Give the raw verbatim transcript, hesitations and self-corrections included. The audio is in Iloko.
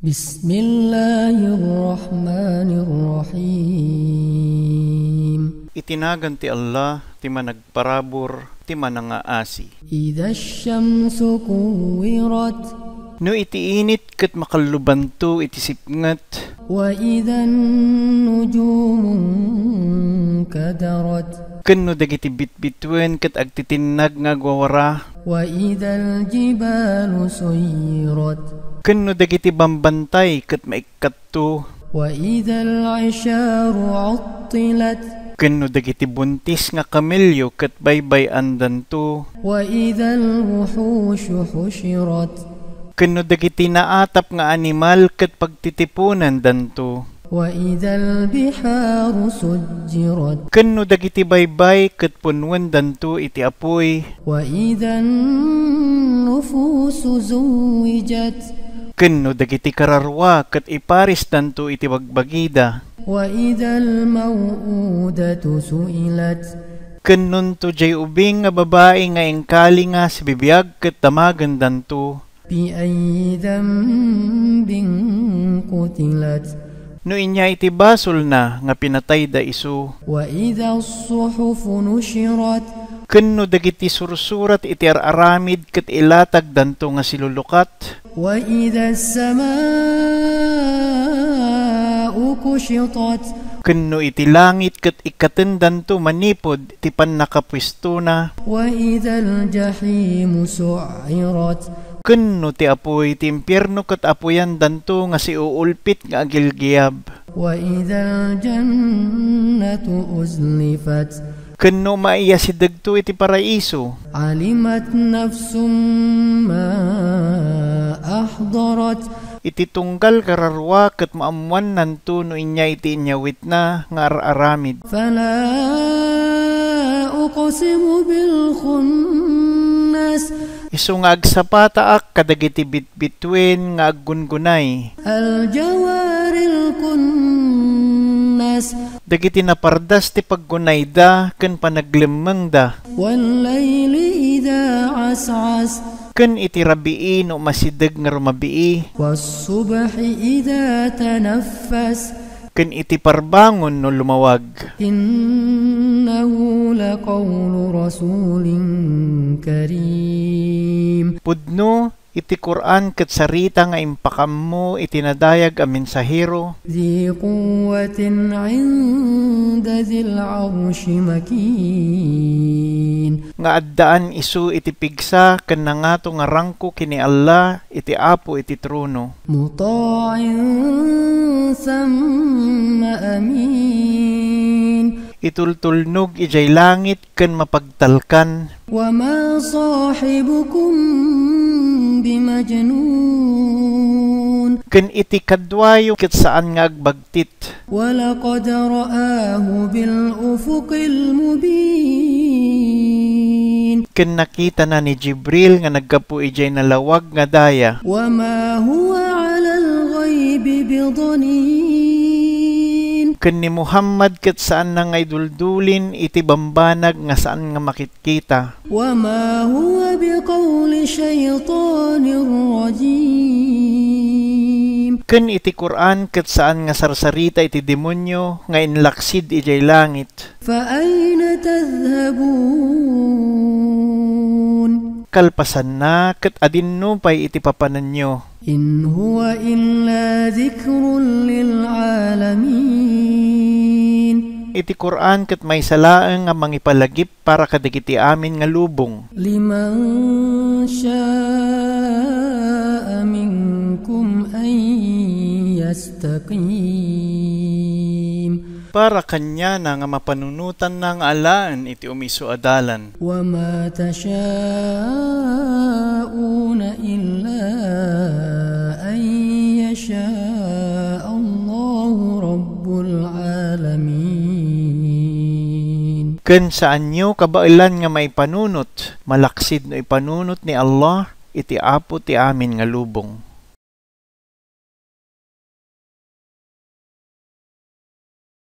بسم الله الرحمن الرحيم. Iti nagan ti Allah, ti Managparabur, ti Manangaasi. إذا الشمس كورت. No iti init ket makallubanto iti sipnget. وإذا النجوم انكدرت. Ken no dagiti bitbituen ket agtitinnag nga agwawara. وإذا الجبال سيرت. Ken no dagiti bambantay ket maikkatto. وإذا العشار عطلت. Ken no dagiti buntis nga kamelio ket baybay-andanto. وإذا الوحوش حشرت. Ken no dagiti naatap nga animal ket pagtitiponandanto. وإذا البحار سجرت. Ken no dagiti baybay ket punnoendanto iti apuy. وإذا النفوس زوجت. Ken no dagiti kararua ket iparisdanto iti bagbagida. وإذا الموءودة سئلت. Ken no diay ubing nga babai nga ingkalinga sibibiag ket damagendanto. بأي ذنب قتلت. No ania iti basolna nga pinatayda isu. وإذا الصحف نشرت. Ken no dagiti sursurat iti ar-aramid ket ilatagdanto nga silulukat. وإذا السماء كشطت. Ken no iti langit ket ikkatendanto manipud ti pannakapuestona. وإذا الجحيم سعرت. Ken no ti apuy ti impierno ket apuyandanto nga siuulpit nga agilgiab. وإذا الجنة أزلفت. Ken no maiyasidegto iti paraiso. علمت نفس ما أحضرت. Iti tunggal kararua ket maammoannanto no ania iti inyawitna nga ar-aramid. فلا أقسم بالخنس. Isu nga agsapataak kadagiti bitbituen nga aggungunay. الجوار الكنس. Dagiti napardas ti paggunayda ken panaglemmengda. والليل إذا عسعس. Ken iti rabii no masideg nga rumabii. والصبح إذا تنفس. Ken iti parbangon no lumawag. إنه لقول رسول كريم. Pudno, iti Quran ket sarita nga impakaammo iti nadayag a mensahero. ذي قوة عند ذي العرش مكين. Nga addaan isu iti pigsa ken nangato nga rangko ken ni Allah iti Apo iti trono. مطاع ثم أمين. Itultulnog idiay langit ken mapagtalkan. وما صاحبكم بمجنون. Ken iti kaduayo ket saan nga agbagtit. ولقد رآه بالأفق المبين. Ken nakitana ni Jibril nga naggapu idiay nalawag nga daya. وما هو على الغيب بضنين. Ken ni Muhammad ket saanna nga iduldulin iti bambanag nga saan nga makitkita. وما هو بقول شيطان رجيم. Ken iti Quran ket saan nga sarsarita iti demonio nga inlaksid idiay langit. فأين تذهبون؟ Kalpasanna, ket adinno pay iti papananyo? إن هو إلا ذكر للعالمين. Iti Quran ket maysa laeng nga mangipalagip para kadagiti amin nga lubong. لمن شاء منكم أن يستقيم. Para kaniana nga mapanunotanna nga alaen iti umiso a dalan. وما تشاءون إلا أن يشاء الله رب العالمين. Ken saanyo kabaelan nga maipanunot, malaksid no ipanunot ni Allah iti Apo ti amin nga lubong.